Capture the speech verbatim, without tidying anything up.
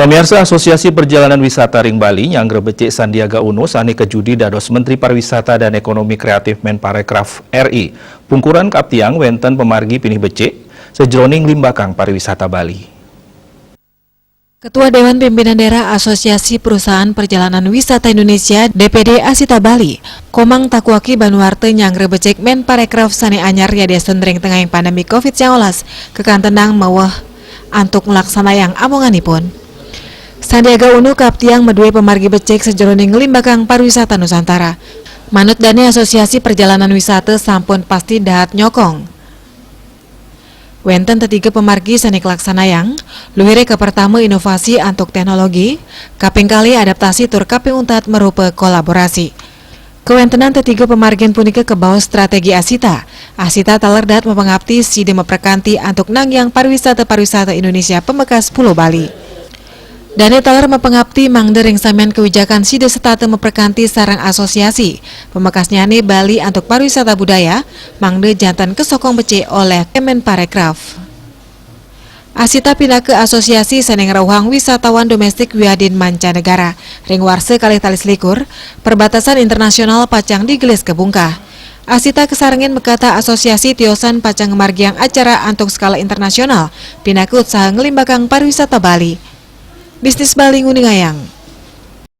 Pemirsa, Asosiasi Perjalanan Wisata ring Bali nyanggra becik Sandiaga Uno sané kejudi dados Menteri Pariwisata dan Ekonomi Kreatif Menparekraf R I. Pungkuran kaaptiang wénten pamargi pinih becik sajroning nglimbakang pariwisata Bali. Ketua Dewan Pimpinan Daerah Asosiasi Perusahaan Perjalanan Wisata Indonesia, D P D, Asita Bali, Komang Takuaki Banuarte nyanggra becik Menparekraf sané anyar yadiastun ring tengahing pandemi covid sembilan belas, kakantenang maweh antuk nglaksanayang amonganipun. Sandiaga Uno kaaptiang madué pamargi becik sajroning nglimbakang pariwisata Nusantara. Manut dané, Asosiasi Perjalanan Wisata sampun pasti dahat nyokong. Wénten tetiga pamargi sané kalaksanayang, luhiré kapertama inovasi antuk téknologi, kaping kalih adaptasi tur kaping untat marupa kolaborasi. Kawéntenan tetiga pamargin punika kabaos strategi Asita. Asita taler dahat mapangapti sida maprekanti antuk nangiang pariwisata-pariwisata Indonesia pamekas Pulo Bali. Dané taler mapangapti mangda ring samian kawijakan sida setata maprekanti sareng asosiasi pamekasnyané Bali antuk pariwisata budaya, mangda janten kasokong becik olih Kemenparekraf. Asita pinaka asosiasi sané ngrauhang wisatawan domestik wiadin mancanegara. Ring warsa kalih tali selikur, perbatasan internasional pacang digelis kabungkah. Asita kasarengin makatah asosiasi tiosan pacang ngamargiang acara antuk skala internasional, pinaka utsaha nglimbakang pariwisata Bali. Bisnis Bali nguningayang,